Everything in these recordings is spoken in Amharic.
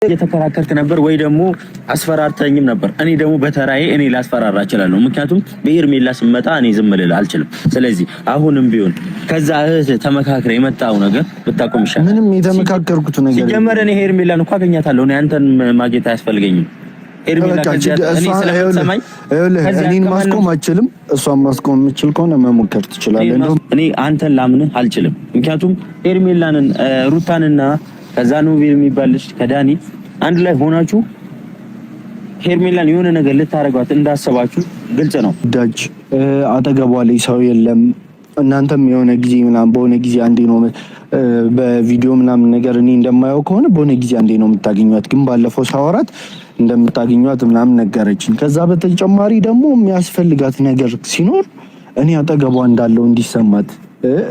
እየተከራከርክ ነበር ወይ ደግሞ አስፈራርተኝም ነበር። እኔ ደግሞ በተራዬ እኔ ላስፈራራ እችላለሁ። ምክንያቱም በሄርሜላ ስመጣ እኔ ዝም ልል አልችልም። ስለዚህ አሁንም ቢሆን ከዛ እህት ተመካክረ የመጣው ነገር ብታቆም ይሻላል። ምንም የተመካከርኩት ነገር ሲጀመር እኔ ሄርሜላን እኮ አገኛታለሁ። እኔ አንተን ማግኘት አያስፈልገኝም። እኔን ማስቆም አችልም። እሷን ማስቆም የምችል ከሆነ መሞከር ትችላለህ። እኔ አንተን ላምንህ አልችልም። ምክንያቱም ሄርሜላንን ሩታንና ከዛ ኖቬል የሚባል ልጅ ከዳኒ አንድ ላይ ሆናችሁ ሄርሜላን የሆነ ነገር ልታደርጓት እንዳሰባችሁ ግልጽ ነው። ዳጅ አጠገቧ ላይ ሰው የለም። እናንተም የሆነ ጊዜ ምናምን በሆነ ጊዜ አንዴ ነው በቪዲዮ ምናምን ነገር እኔ እንደማየው ከሆነ በሆነ ጊዜ አንዴ ነው የምታገኟት። ግን ባለፈው ሳወራት እንደምታገኟት ምናምን ነገረችኝ። ከዛ በተጨማሪ ደግሞ የሚያስፈልጋት ነገር ሲኖር እኔ አጠገቧ እንዳለው እንዲሰማት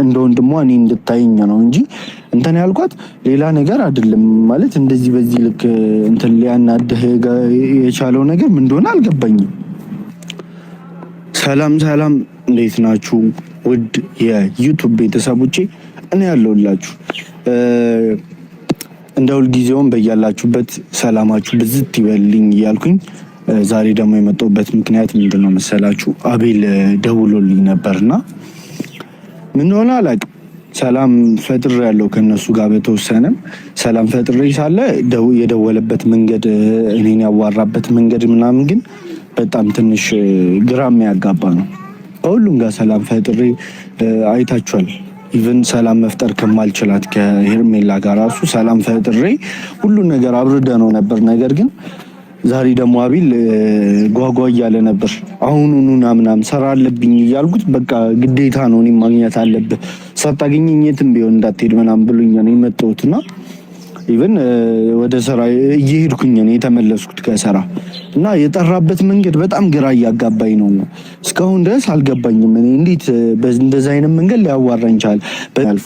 እንደ ወንድሟ እኔ እንድታይኝ ነው እንጂ እንትን ያልኳት ሌላ ነገር አይደለም። ማለት እንደዚህ በዚህ ልክ እንትን ሊያናድህ የቻለው ነገር ምን እንደሆነ አልገባኝም። ሰላም ሰላም፣ እንዴት ናችሁ ውድ የዩቱብ ቤተሰቦቼ? እኔ ያለሁላችሁ እንደ ሁልጊዜውም በያላችሁበት ሰላማችሁ ብዝት ይበልኝ እያልኩኝ ዛሬ ደግሞ የመጣሁበት ምክንያት ምንድን ነው መሰላችሁ? አቤል ደውሎልኝ ነበርና ምን ሆነ አላውቅም። ሰላም ፈጥሬ ያለው ከነሱ ጋር በተወሰነም ሰላም ፈጥሬ ሳለ የደወለበት መንገድ እኔን ያዋራበት መንገድ ምናምን ግን በጣም ትንሽ ግራ የሚያጋባ ነው። ከሁሉም ጋር ሰላም ፈጥሬ አይታችኋል። even ሰላም መፍጠር ከማልችላት ከሄርሜላ ጋር ራሱ ሰላም ፈጥሬ ሁሉን ነገር አብርደ ነው ነበር። ነገር ግን ዛሬ ደግሞ አቤል ጓጓ እያለ ነበር። አሁኑኑ ና ምናምን ስራ አለብኝ እያልኩት በቃ ግዴታ ነው እኔም ማግኘት አለብህ፣ ሳታገኘኝ የትም ቢሆን እንዳትሄድ ምናምን ብሎኝ ነው የመጣሁት እና even ወደ ስራ እየሄድኩኝ ነው የተመለስኩት ከስራ እና የጠራበት መንገድ በጣም ግራ እያጋባኝ ነው። እስካሁን ድረስ አልገባኝም። እኔ እንዴት እንደዛ አይነት መንገድ ሊያዋራኝ ቻለ? አልፎ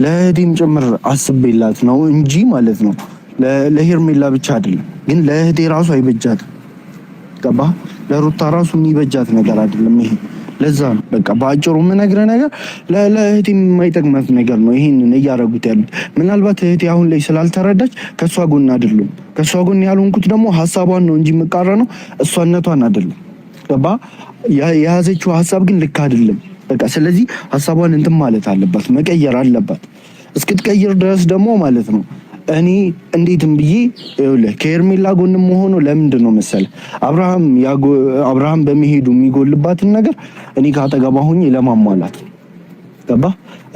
ለእህቴም ጭምር አስቤላት ነው እንጂ ማለት ነው ለሄርሜላ ብቻ አይደለም፣ ግን ለእህቴ ራሱ አይበጃትም። ገባ? ለሩታ ራሱ የሚበጃት ነገር አይደለም ይሄ። ለዛ ነው በቃ በአጭሩ የምነግርህ ነገር ለእህቴ የማይጠቅማት ነገር ነው ይሄንን እያደረጉት ያሉት። ምናልባት እህቴ አሁን ላይ ስላልተረዳች ከእሷ ጎን አይደሉም። ከእሷ ጎን ያልሆንኩት ደግሞ ሀሳቧን ነው እንጂ የምቃረነው እሷነቷን አይደለም። ገባ? የያዘችው ሀሳብ ግን ልክ አይደለም። በቃ ስለዚህ ሀሳቧን እንትን ማለት አለባት፣ መቀየር አለባት። እስክትቀይር ድረስ ደግሞ ማለት ነው እኔ እንዴትም ብዬ ይኸውልህ ከሄርሜላ ጎን መሆኑ ለምንድን ነው መሰለህ? አብርሃም በመሄዱ የሚጎልባትን ነገር እኔ ካጠገቧ ሆኜ ለማሟላት ገባ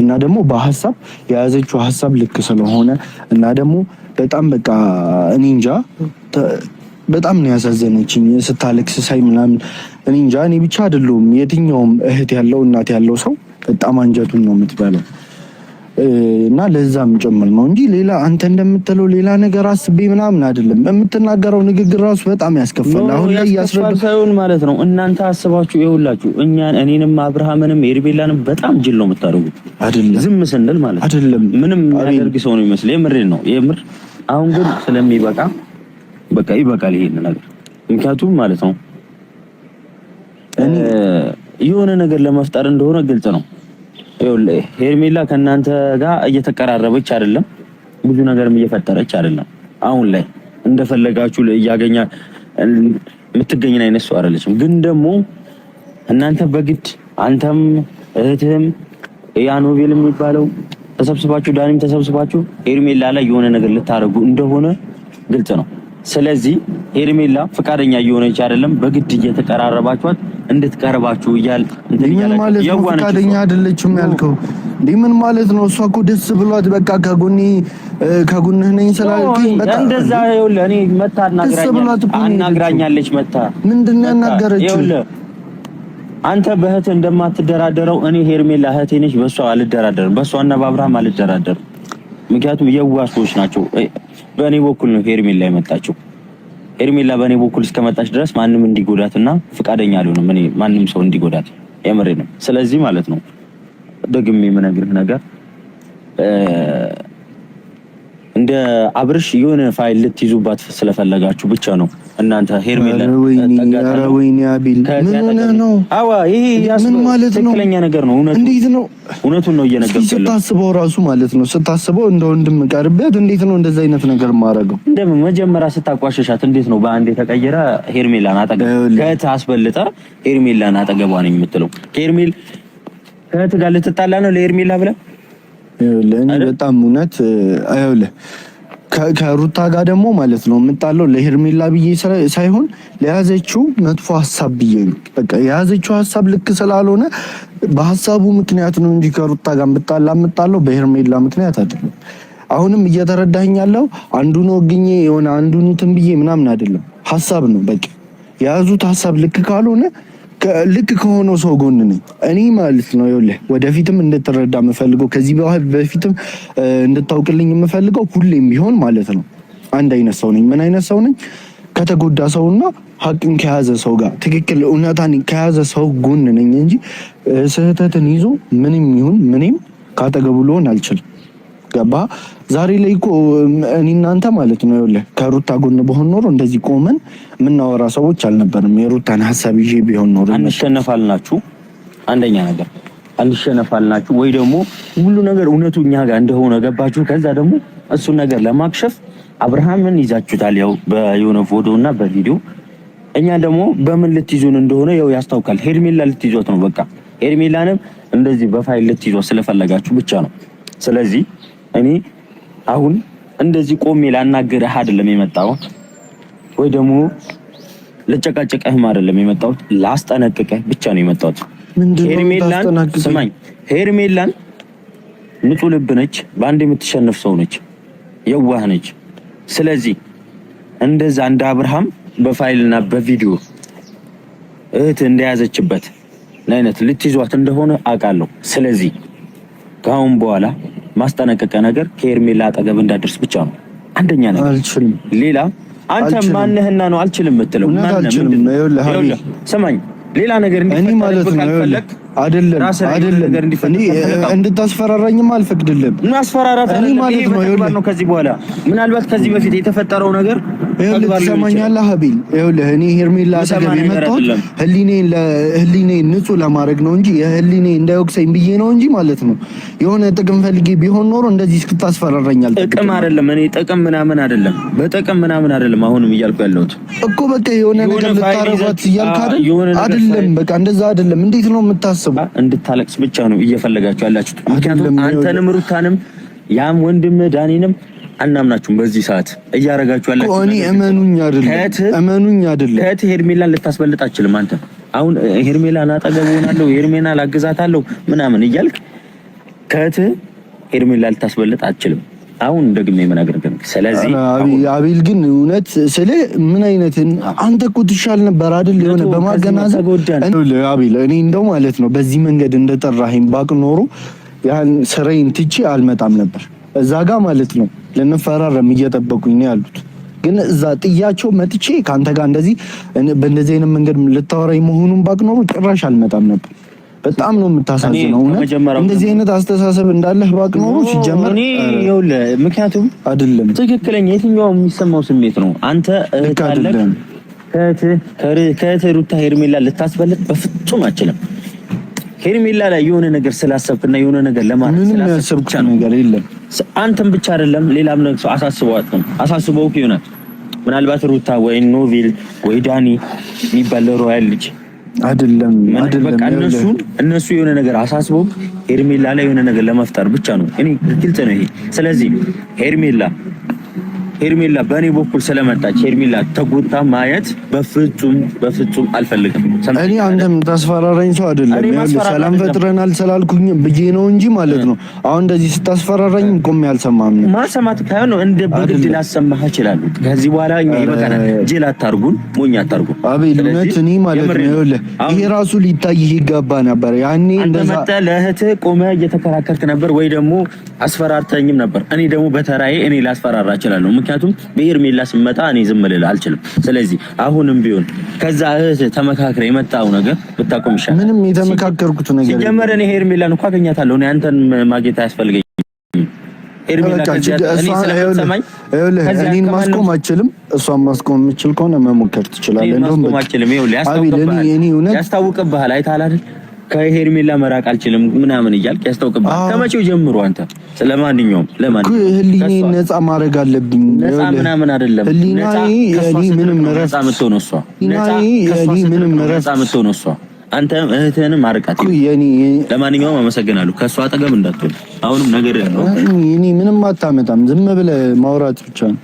እና ደግሞ በሀሳብ የያዘችው ሀሳብ ልክ ስለሆነ እና ደግሞ በጣም በቃ እኔ እንጃ በጣም ነው ያሳዘነችኝ ስታለቅስ ሳይ ምናምን። እኔ እንጃ እኔ ብቻ አይደለሁም፣ የትኛውም እህት ያለው እናት ያለው ሰው በጣም አንጀቱን ነው የምትበላው። እና ለዛም ጭምር ነው እንጂ ሌላ አንተ እንደምትለው ሌላ ነገር አስቤ ምናምን አይደለም። የምትናገረው ንግግር ራሱ በጣም ያስከፋል። አሁን ላይ ያስረዳ ሳይሆን ማለት ነው እናንተ አስባችሁ ይኸውላችሁ፣ እኛን እኔንም አብርሃምንም ኤርቤላንም በጣም ጅል ነው የምታደርጉት። አይደለም ዝም ስንል ማለት አይደለም ምንም የሚያደርግ ሰው ነው ይመስል። የምሬን ነው የምር። አሁን ግን ስለሚበቃ በቃ ይበቃል ይሄን ነገር። ምክንያቱም ማለት ነው የሆነ ነገር ለመፍጠር እንደሆነ ግልጽ ነው። ሄርሜላ ከእናንተ ጋር እየተቀራረበች አይደለም፣ ብዙ ነገርም እየፈጠረች አይደለም። አሁን ላይ እንደፈለጋችሁ እያገኛ የምትገኝን አይነት ሰው አይደለችም። ግን ደግሞ እናንተ በግድ አንተም እህትህም ያ ኖቬል የሚባለው ተሰብስባችሁ ዳኒም ተሰብስባችሁ ሄርሜላ ላይ የሆነ ነገር ልታደርጉ እንደሆነ ግልጽ ነው። ስለዚህ ሄርሜላ ፈቃደኛ እየሆነች አይደለም። በግድ እየተቀራረባችኋት እንድትቀርባችሁ እያል እንትን ማለት ነው። ፈቃደኛ አይደለችም ያልከው እንዴ? ምን ማለት ነው? እሷ እኮ ደስ ብሏት በቃ ከጎኔ ከጎንህ ነኝ ስላልከኝ በጣም እንደዛ። ይኸውልህ እኔ መታ አናግራኛለች። መታ ምንድን ነው ያናገረችው? ይኸውልህ አንተ በእህት እንደማትደራደረው እኔ ሄርሜላ እህቴ ነች፣ በእሷ አልደራደርም። በእሷና በአብርሃም አልደራደርም። ምክንያቱም የዋህ ሰዎች ናቸው። በእኔ በኩል ነው ሄርሜላ የመጣችው። ሄርሜላ በእኔ በኩል እስከመጣች ድረስ ማንም እንዲጎዳትና ፈቃደኛ አልሆንም እኔ ማንም ሰው እንዲጎዳት፣ የምሬ ነው። ስለዚህ ማለት ነው ደግሜ የምነግርህ ነገር እንደ አብርሽ የሆነ ፋይል ልትይዙባት ስለፈለጋችሁ ብቻ ነው። እናንተ ሄርሜላ ወይኔ አቤል ምን ሆነህ ነው? አዋ ይሄ ምን ማለት ነው? ትክክለኛ ነገር ነው። እውነቱ እንዴት ነው? እውነቱን ነው እየነገርኩህ። ስታስበው ራሱ ማለት ነው ስታስበው እንደ ወንድም ቀርቤያት እንዴት ነው እንደዛ አይነት ነገር ማረገው? እንደምን መጀመሪያ ስታቋሸሻት እንዴት ነው በአንድ የተቀየረ? ሄርሜላን አጠገብ ከእህት አስበልጠ ሄርሜላን አጠገቧ ነኝ የምትለው ከሄርሜል ከእህት ጋር ልትጣላ ነው ለሄርሜላ ብለህ እኔ በጣም እውነት ይኸውልህ ከሩታ ጋር ደግሞ ማለት ነው የምጣለው ለሄርሜላ ብዬ ሳይሆን ለያዘችው መጥፎ ሀሳብ ብዬ ነው። በቃ የያዘችው ሀሳብ ልክ ስላልሆነ በሀሳቡ ምክንያት ነው እንጂ ከሩታ ጋር የምጣላ የምጣለው በሄርሜላ ምክንያት አይደለም። አሁንም እየተረዳኸኝ ያለው አንዱን ወግኜ የሆነ አንዱን እንትን ብዬ ምናምን አይደለም፣ ሀሳብ ነው። በቃ የያዙት ሀሳብ ልክ ካልሆነ ልክ ከሆነው ሰው ጎን ነኝ እኔ ማለት ነው። ይኸውልህ ወደፊትም እንድትረዳ የምፈልገው ከዚህ በፊትም እንድታውቅልኝ የምፈልገው ሁሌም ቢሆን ማለት ነው አንድ አይነት ሰው ነኝ። ምን አይነት ሰው ነኝ? ከተጎዳ ሰውና ሀቅን ከያዘ ሰው ጋር ትክክል እውነታን ከያዘ ሰው ጎን ነኝ እንጂ ስህተትን ይዞ ምንም ይሁን ምንም ካጠገቡ ልሆን አልችልም። ገባ? ዛሬ ላይ እኮ እኔ እናንተ ማለት ነው ይኸውልህ ከሩታ ጎን በሆን ኖሮ እንደዚህ ቆመን የምናወራ ሰዎች አልነበርም። የሩታን ሀሳብ ይዤ ቢሆን ኖሮ አንሸነፋልናችሁ። አንደኛ ነገር አንሸነፋልናችሁ ወይ ደግሞ ሁሉ ነገር እውነቱ እኛ ጋር እንደሆነ ገባችሁ። ከዛ ደግሞ እሱን ነገር ለማክሸፍ አብርሃምን ይዛችሁታል፣ ያው በየሆነ ፎቶ እና በቪዲዮ። እኛ ደግሞ በምን ልትይዙን እንደሆነ ያው ያስታውቃል። ሄርሜላ ልትይዟት ነው። በቃ ሄርሜላንም እንደዚህ በፋይል ልትይዟት ስለፈለጋችሁ ብቻ ነው። ስለዚህ እኔ አሁን እንደዚህ ቆሜ ላናግርህ አይደለም የመጣሁት፣ ወይ ደግሞ ልጨቃጨቀህም አይደለም የመጣሁት፣ ላስጠነቅቅህ ብቻ ነው የመጣሁት። ሄርሜላን ስማኝ፣ ሄርሜላን ንጹህ ልብ ነች፣ በአንድ የምትሸነፍ ሰው ነች፣ የዋህ ነች። ስለዚህ እንደዛ እንደ አብርሃም በፋይልና በቪዲዮ እህት እንደያዘችበት አይነት ልትይዟት እንደሆነ አውቃለሁ። ስለዚህ ከአሁን በኋላ ማስጠነቀቂያ ነገር ከሄርሜላ አጠገብ እንዳደርስ ብቻ ነው። አንደኛ ነገር አልችልም። ሌላ አንተ ማነህና ነው አልችልም የምትለው? ስማኝ፣ ሌላ ነገር እንዲፈጠር ካልፈለግ አይደለም አይደለም፣ እኔ እንድታስፈራራኝም አልፈቅድልም። ማስፈራራት ማለት ነው። ከዚህ በኋላ ምናልባት ከዚህ በፊት የተፈጠረው ነገር ይኸውልህ፣ ትሰማኛለህ ሀቢል? ይኸውልህ እኔ ሄርሜላ አጠገብ የመጣሁት ህሊኔን ንጹህ ለማድረግ ነው እንጂ የህሊኔ እንዳይወቅሰኝ ብዬ ነው እንጂ ማለት ነው። የሆነ ጥቅም ፈልጌ ቢሆን ኖሮ እንደዚህ እስክታስፈራራኝ አልጠብቅም። ጥቅም አይደለም፣ እኔ ጥቅም ምናምን አይደለም፣ በጥቅም ምናምን አይደለም። አሁንም እያልኩ ያለሁት እኮ በቃ የሆነ ነገር ልታረጓት እያልክ አይደል? አይደለም፣ በቃ እንደዛ አይደለም። እንዴት ነው የምታስበው? እንድታለቅስ ብቻ ነው እየፈለጋችሁ ያላችሁት። ምክንያቱም አንተንም ሩታንም ያም ወንድም ዳኒንም አናምናችሁም። በዚህ ሰዓት እያረጋችሁ ያላችሁ እኔ እመኑኝ አይደለም እመኑኝ አይደለም ከእህት ሄርሜላን ልታስበልጥ አችልም። አንተ አሁን ሄርሜላን አጠገብ ሆናለሁ ሄርሜላን ላግዛታለሁ ምናምን እያልክ ከእህት ሄርሜላ ልታስበልጥ አችልም። አሁን ደግሜ የምነግርህ ግን ስለዚህ አቤል ግን እውነት ስለ ምን አይነት አንተ እኮ ትሻል ነበር አይደል? የሆነ በማገናዘብ አቤል፣ እኔ እንደው ማለት ነው በዚህ መንገድ እንደጠራኸኝ ባቅ ኖሮ ያን ስራዬን ትቼ አልመጣም ነበር እዛ ጋ ማለት ነው። ልንፈራረም እየጠበቁኝ ነው ያሉት። ግን እዛ ጥያቸው መጥቼ ከአንተ ጋር እንደዚህ በእንደዚህ አይነት መንገድ ልታወራኝ መሆኑን ባቅ ኖሮ ጭራሽ አልመጣም ነበር። በጣም ነው የምታሳዝነው። እውነት እንደዚህ አይነት አስተሳሰብ እንዳለህ ባቅ ኖሮ ሲጀመር እኔ ይኸውልህ፣ ምክንያቱም አይደለም ትክክለኛ የትኛው የሚሰማው ስሜት ነው። አንተ እህት አለህ፣ ከእህትህ ሩታ ሄርሜላ ልታስበልጥ በፍጹም አችልም። ሄርሜላ ላይ የሆነ ነገር ስላሰብክና የሆነ ነገር ለማድረግ ስላሰብክ ነገር የለም። አንተም ብቻ አይደለም ሌላም ነገር ሰው አሳስበው ይሆናል። ምናልባት ሩታ ወይ ኖቬል ወይ ዳኒ የሚባል ሮያል ልጅ አይደለም አይደለም፣ በቃ እነሱ የሆነ ነገር አሳስበው ሄርሜላ ላይ የሆነ ነገር ለመፍጠር ብቻ ነው። እኔ ግልጽ ነው ይሄ። ስለዚህ ሄርሜላ በእኔ በኩል ስለመጣች ሄርሜላ ተጎድታ ማየት በፍጹም በፍጹም አልፈልግም። እኔ አንተም ታስፈራራኝ ሰው አይደለም። ሰላም ፈጥረናል ስላልኩኝ ብዬ ነው እንጂ ማለት ነው። አሁን እንደዚህ ስታስፈራራኝ ቆሜ አልሰማህም። ማሰማት ካይሆን እንደ በግድ ላሰማህ እችላለሁ። ከዚህ በኋላ እኛ ይበቃናል። ጅል አታርጉን፣ ሞኝ አታርጉን። አቤል እውነት እኔ ማለት ነው ይኸውልህ፣ ይሄ ራሱ ሊታይህ ይገባ ነበር። ያኔ እንደዛ መጥተህ ለእህትህ ቆመህ እየተከራከርክ ነበር ወይ ደግሞ አስፈራርተኝም ነበር። እኔ ደግሞ በተራዬ እኔ ላስፈራራ እችላለሁ። ምክንያቱም በሄርሜላ ስመጣ እኔ ዝም ልል አልችልም። ስለዚህ አሁንም ቢሆን ከዛ እህት ተመካክረ የመጣው ነገር ብታቆም ይሻላል። ምንም የተመካከርኩት ነገር ሲጀመር እኔ ሄርሜላን እኮ አገኛታለሁ። እኔ አንተን ማግኘት አያስፈልገኝም። ሄርሜላ እኔን ማስቆም አችልም። እሷን ማስቆም የምችል ከሆነ መሞከር ትችላለህ። እንደውም ያስታውቅብሃል። አይተሃል አይደል? ከሄርሜላ መራቅ አልችልም ምናምን እያልክ ያስታውቅብሃል። ከመቼው ጀምሮ አንተ? ለማንኛውም ለማንኛውም ህሊኔን ነፃ ማድረግ አለብኝ። ነፃ ምናምን አይደለም። ህሊናዬ ምንም እረፍት የምትሆነው እሷ ምንም እረፍት የምትሆነው እሷ አንተ እህትህንም አርቃት። ለማንኛውም አመሰግናለሁ። ከእሷ አጠገብ እንዳትሆን አሁንም ነገር ያለው እኔ ምንም አታመጣም። ዝም ብለህ ማውራት ብቻ ነው።